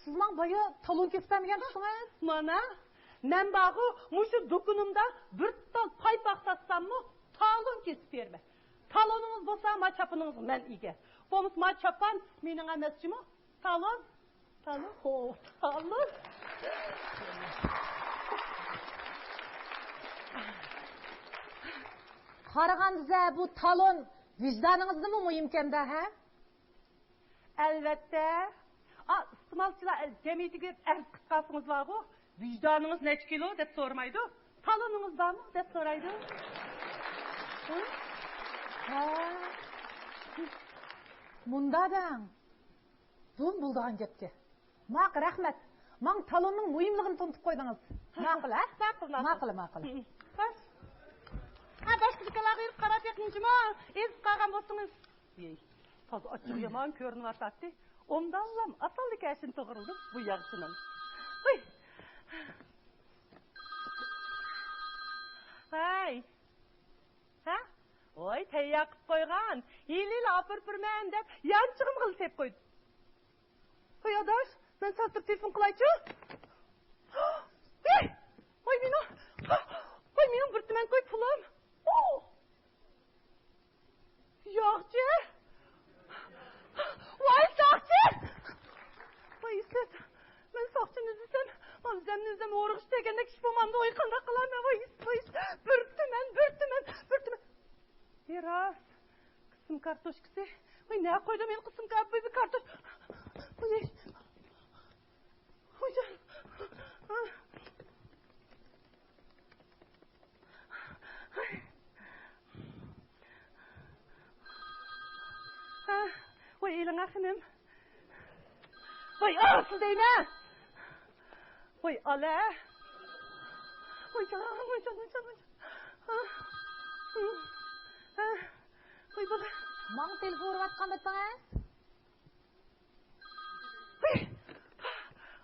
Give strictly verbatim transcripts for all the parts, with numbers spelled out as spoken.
سىز ماڭا بايا تالون كېسىپ بەرمىگەنتىڭىز؟ مانا، مەن بارغۇ، مۇشۇ دۇكىنىمدا بىر تال پايپاق ساتساممۇ، تالون كېسىپ بېرىمەن. تالونىڭىز بولسا، ما چاپىنىڭىزغا مەن ئىگە. بولمىسا، ما چاپان مېنىڭ ئەمەس جۇمۇ. تالون، تالون، ھو، تالون. قارىغاندىزە، بۇ تالون ۋىجدانىڭىزدىنمۇ مۇھىمكەندە، ھە؟ ئەلۋەتتە. ئا، ئىستېمالچىلار جەمئىيىتىگە بېرىپ ئەرز قىلىپ قالسىڭىز بارغۇ، ۋىجدانىڭىز نەچچە كىلو دەپ سورىمايدۇ، تالونىڭىز بارمۇ دەپ سورايدۇ. ھە؟ ھە. مۇنداق دەڭ. بۇ بولىدىغان گەپكەن. ماقۇل، رەھمەت. ماڭا تالوننىڭ مۇھىملىقىنى تونۇتۇپ قويدىڭىز. ماقۇل، ھە؟ ماقۇل، ماقۇل. ماقۇل، ماقۇل. ھە، باشقا دۇكانلارغا يۈرۈپ قاراپ بېقىڭ جۇمۇ. ئېزىپ قالغان بولسىڭىز. يەي، تازا ئاچچىقى يامان كۆرۈنۈۋاتاتتى. ئومدانلام ئاسانلىكى ئەشىنى توغرىلىدىم بۇ ياغچىنىڭ. ۋۇي. ھەي. ھە؟ ۋاي، تەييار قىلىپ قويغان. ھېلىلا ئاپىرىپ بېرىمەن دەپ يانچۇقۇمغىلا سېلىپ قويدۇم. ۋاي ئاداش، مەن سەل تۇرۇپ تېلېفون قىلايچۇ. ھەي! ۋاي مېنىڭ، ۋاي مېنىڭ بىر تۈمەن كوي پۇلۇم. ئو! ياغچى! ۋاي ساقچى! ۋاي ئىسمەت، مەن ساقچىنى ئىزدىسەم، ئۆزۈمنى ئۆزۈم ئورىغا دېگەندەك ئىش بولمامدۇ؟ ۋاي قانداق قىلارمەن؟ ۋاي ئىسمەت، ۋاي ئىسمەت، بىر تۈمەن، بىر تۈمەن، بىر تۈمەن. ئى راست، قىسىم كارتوشكىسى. ۋاي نەگە قويدۇم مەن قىسىم كار-، بۇ، بۇ كارتوش-، ۋاي. خوجام. ۋاي ئېلىڭا خېنىم. ۋاي ئاسىل دەيمەن. ۋاي ئالە. ۋاي جان، ۋاي جان، ۋاي جان، ۋاي جان. ۋاي بالا. ماڭا تېلېفون ئۇرۇۋاتقان بولساڭىز.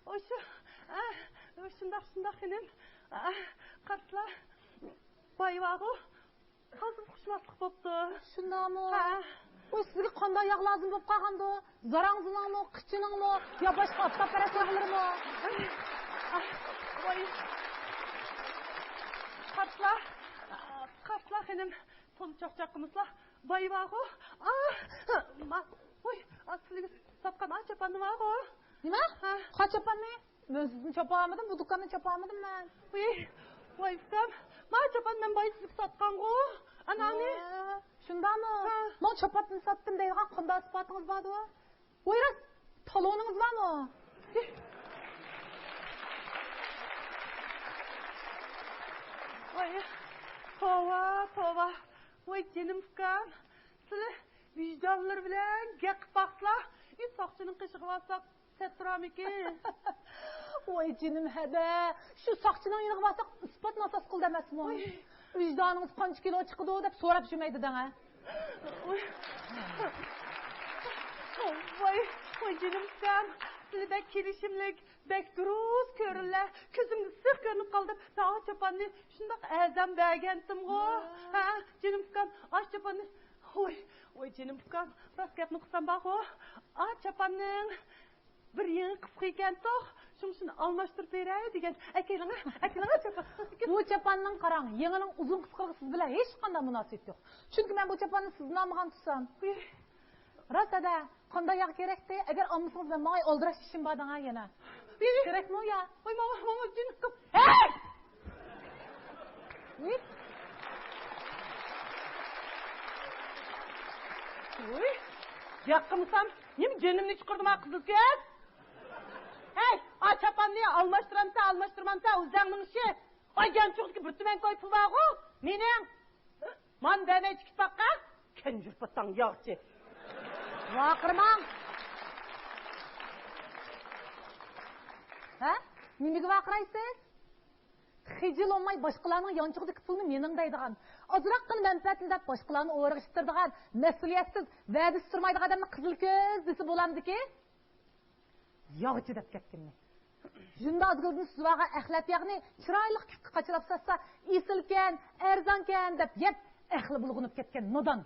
ئاشۇ، ئا، شۇنداق، شۇنداق خېنىم. ئا، قارىسىلا، بايىۋاغۇ، تازا ئۇقۇشماسلىق بوپتۇ. شۇنداقمۇ؟ ھە. ۋاي، سىزگە قانداق ياغ لازىم بولۇپ قالغاندۇ؟ زاراڭزىنىڭمۇ، قىچىنىڭمۇ، يا باشقا ئاپتاپپەرەس ياغلىرىمۇ؟ ۋاي. قارىسىلا، قارىسىلا خېنىم. تولا چاقچاق قىلمىسىلا، بايىۋاغۇ. ئا، ما، ۋوي، ئا، سىلىگە ساتقان ئا چاپاننى ۋاغۇ. نېمە؟ ھە. قا چاپاننى؟ مەن سىزنى چاپالمىدىم، بۇ دۇكاننى چاپالمىدىم مەن. ۋوي، ۋاي ئۇكام، ما چاپان مەن بايا سىزگە ساتقانغۇ. ئاناڭنى. ھە، شۇنداقمۇ؟ ھە. ماڭا چاپاننى ساتتىم دەيدىغان قانداق ئىسپاتىڭىز باردۇ؟ ۋاي راست، تالونىڭىز بارمۇ؟ ۋاي، توۋا، توۋا. ۋاي جېنىم ئۇكام، سىلى ۋىجدانلىرى بىلەن گەپ قىلىپ باقسىلا، ئى ساقچىنىڭ قېشىغا بارساق سەت تۇرامىكىن؟ ۋاي جېنىم ھەدە، شۇ ساقچىنىڭ يېنىغا بارساق ئىسپاتنى ئاساس قىلدى ئەمەسمۇ؟ ۋاي. ۋىجدانىڭىز قانچە كىلو چىقىدۇ دەپ سوراپ يۈرمەيدۇ دەڭە. ۋاي، ۋاي جېنىم ئۇكام، سىلى بەك كېلىشىملىك، بەك دۇرۇس كۆرۈنلە، كۆزۈمگە ئىسسىق كۆرۈنۈپ قالدى دەپ، مەن ئاشۇ چاپاننى شۇنداق ئەرزان بەرگەنتىمغۇ. ھە، جېنىم ئۇكام، ئاشۇ چاپاننى، ۋاي، ۋاي جېنىم ئۇكام، راست گەپنى قىلسام بارغۇ، ئا چاپاننىڭ بىر يېڭى قىسقى ئىكەنتۇق، شۇڭا شۇنى ئالماشتۇرۇپ بېرەي دېگەن. ئەكېلىڭە، ئەكېلىڭە چاپان. بۇ چاپاننىڭ قاراڭ، يېڭىنىڭ ئۇزۇن قىسقىلىقى سىز بىلەن ھېچقانداق مۇناسىۋىتى يوق. چۈنكى مەن بۇ چاپاننى سىزدىن ئالمىغان تۇرسام. ئۇي. راست ھەدە، قانداق ياغ كېرەكتى؟ ئەگەر ئالمىسىڭىز مەن ماڭاي، ئالدىراش ئىشىم بار دەڭە يەنە. ئۇي. كېرەكمۇ يا؟ ۋاي ماما، ماما، جېنىم. ھەي! نېمە؟ ۋۇي، ياقمىسام، نېمە جېنىمنى چىقىردىم ھا قىزىل كۆز؟ ھەي، ئا چاپاننى ئالماشتۇرامسەن، ئالماشتۇرمامسەن، ئۆزۈڭنىڭ ئىشى. ئاي يانچۇقتىكى بىر تۈمەن كوي پۇل بارغۇ، مېنىڭ. مانا بەرمەي چىقىپ باققا، كەنجۈر پاتاڭ ياغچى. ۋارقىرىماڭ. ھە؟ نېمىگە ۋارقىرايسىز؟ خىجىل بولماي باشقىلارنىڭ يانچۇقىدىكى پۇلنى مېنىڭ دەيدىغان، ئازراققىنا مەنپەئەتنى دەپ باشقىلارنى ئورىغا ئىتتىرىدىغان مەسئۇلىيەتسىز، ۋەدىسى تۇرمايدىغان ئادەمنى قىزىل كۆز دېسە بولامدىكى؟ ياغچى دەپ كەتكىنىنى. شۇنداق ئازگىلدىن سۈزۈۋالغان ئەخلەت ياغنى چىرايلىق كۈپكە قاچىلاپ ساتسا، ئېسىلكەن، ئەرزانكەن دەپ يەپ، ئەقلى بۇلغىنىپ كەتكەن نادان.